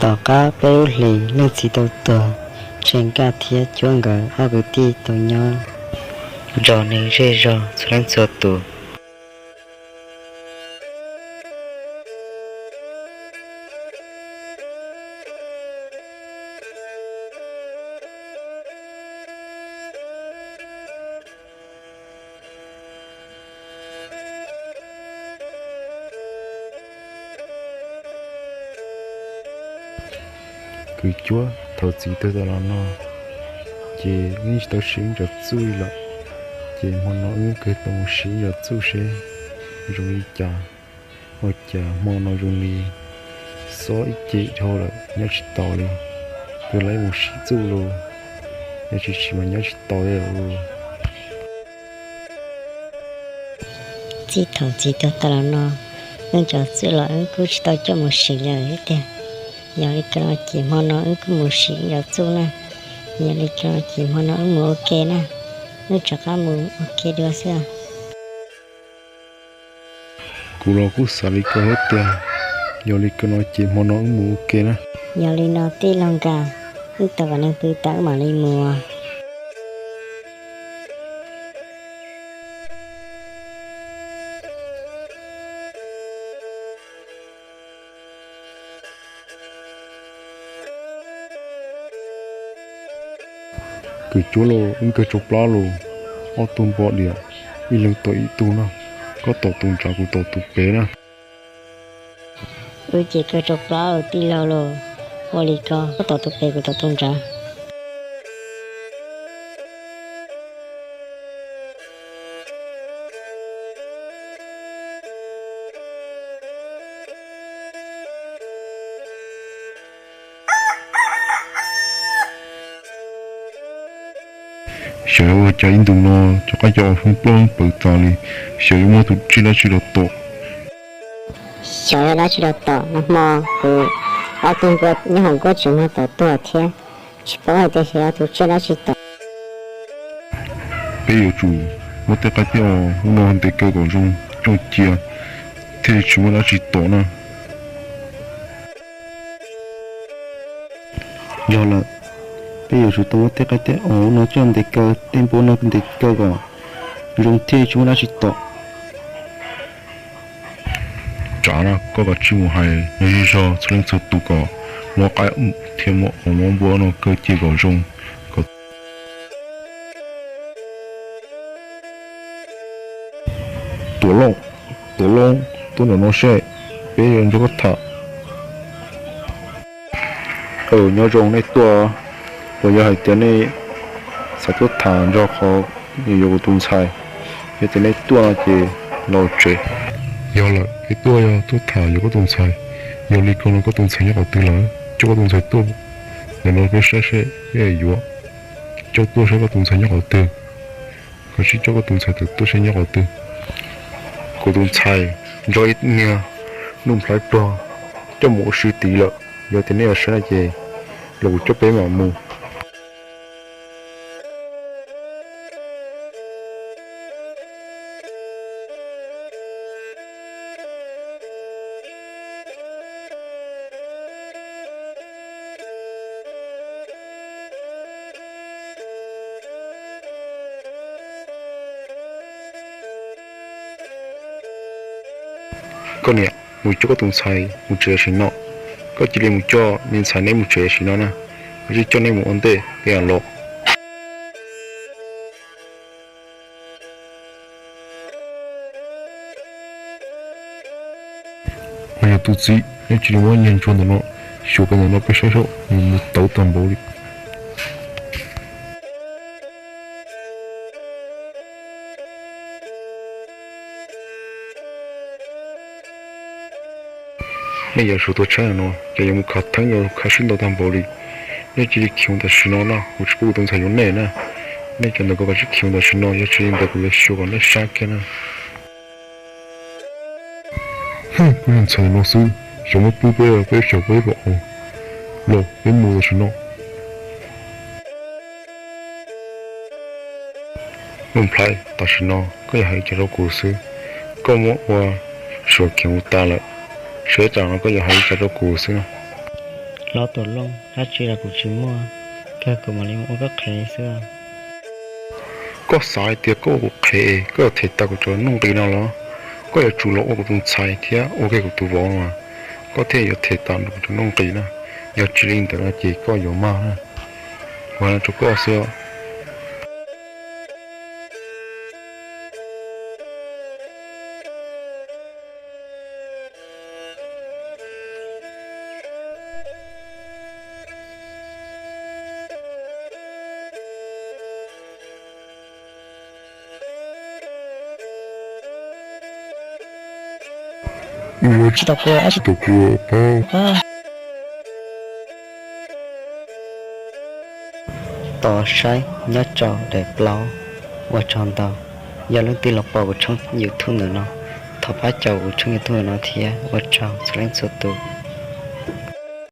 Tom qab peb lub hlis leej txiv tau tuag, Tsev Nkaj thiab Cuab nkawd ob kwv tij tau nyob nrog nws zej zog txhua leej txhua tus. Kwv Cuab, thaum txiv tuag tas los no, ces wb tsis tau siv wb cov txuj li lawm, ces hmo no wb kawg tau mus siv wb cov txuj seb zoo li cas. Ua cas hmo no zoo li xob ib ce dhau lawm, nyob tsis taus li. Twb laib mus siv txuj los, yog tsis siv mas nyob tsis taus li. Txij thaum txiv tuag tas los no, wb cov txuj los wb kuj tsis tau coj mus siv lawm thiab tiag. Yog li ko no ces hmo no wb kuj mus siv wb cov txuj na. Yog li ko no ces hmo no wb mus ua ke na. Wb rov qab mus ua ke dua xwb. Kuv los kuj xav li ko thiab tiag. Yog li ko no ces hmo no wb mus ua ke na. Yog li no tij laug Nkaj, wb tau kom neeg pw tas wb mam li mus. Kwv Cuab los, wb kawg tsau plab los, ob tug npua diam, ib leeg tom ib tug no. Koj tom tus ntsav, kuv tom tus pem na. Wb ces kawg tsau plab los tij laug los, ua li ko koj tom tus pem kuv tom tus ntsav. Xyov yuav ua cas ib ntus no cov qaib cov os hoob plaub hoob pawv tas li, xyov yuav muaj tus tsiaj dab tsi los tom. Xyov yuav dab tsi los tom, nag hmo kuv ob tug npua nyob hauv nkuaj tsev muag tau tuag thiab, tsis paub hais tias xyov yuav tus tsiaj dab tsi tom. Peb yuav tsum muab tej qaib tej os ub no ntes kaw kom zoo coj cia, thiaj li tsis muaj dab tsi tom na. Yog lawm, peb yuav tsum tau muab tej qaib tej os ub no coj ntes kaw, tej npua no ntes kaw kom zoo thiaj li tsis muaj dab tsi tom. Tsav na, koj kav tsij mus hais zej zog txhua leej txhua tus kom muab qaib thiab muab os muab npua no kaw cia kom zoo, kom Tuam Looj, Tuam Looj, tuaj nram no seb, peb yuav nrog koj tham. Nyob zoo, nej tuaj los yog hais tias nej xav tuaj tham nrog qhov yuav kuv tus ntxhais? Yog tias nej tuaj no ces los tsev. Yog lawm, peb tuaj yog tuaj tham yuav koj tus ntxhais. Yog li ko no koj tus ntxhais nyob qhov twg lawm? Coj koj tus ntxhais tuaj ntawm no peb saib seb, peb yuav coj tuaj saib koj tus ntxhais nyob qhov twg. Koj sim coj koj tus ntxhais tawm tuaj saib nyob qhov twg. Kuv tus ntxhais nrog ib niag Nuj Nplhaib Pluag coj mus ua si tid lawm. Yog tias nej yuav saib no ces los kuv coj peb mam mus. Koj niam, mus coj koj tus ntxhais mus tsev tam sim no. Koj cia li mus coj me ntxhais neb mus tsev tam sim no na. Kuv tsis coj neb mus ua ntej, peb mam los. Ho yog tus txiv, neb cia li muab nyiag ntsuag ntawm no, xyuas kiag ntawm no peb saib saib, nws mus tawv tag npaum li. Nej yuav tsum tuaj saib no, ces yuav mus khav theeb, yuav khav sib ntaus tag npaum li. Nej cia li khiav mus tam sim no na, kuv tsis pub kuv tus ntxhais yuav nej na. Nej cov ntawm ko kav tsij khiav mus tam sim no, yog tsis li ntawd kuv yuav xyuas kom nej sab kiag na. Kuv tus ntxhais no xwb, xyov muab pub peb, peb xyov peb pom. Los peb mus tam sim no. Nuj Nplhaib, tam sim no koj yuav hais li cas rau kuv xwb? Koj muab ua suav khiav mus tas lawm, seb tam no koj yuav hais li cas rau kuv xwb na. Hlob Tuam Looj, dab tsi los kuv tsis muaj, kawg kuv mam li ua koj qhev xwb. Koj xav hais tias koj ua kuv qhev, koj yuav them tau kuv cov nuj nqis no los? Koj yuav tsum los ua kuv tus ntxhais thiab ua kiag kuv tus vauv los koj thiaj yuav them tau kuv cov nuj nqis na. Yog tsis li ntawd no ces koj yuav mag na. Kuv hais no rau koj xwb. Ua tsis tau kuv, ua tsis tau kuv. Tos saib nyob rau daim plaub. Ua tsaug ntau, yog leej twg los pom kuv tshooj YouTube ntawm no, thov pab caum kuv tshooj YouTube ntawm no thiab. Ua tsaug txhua leej txhua tus.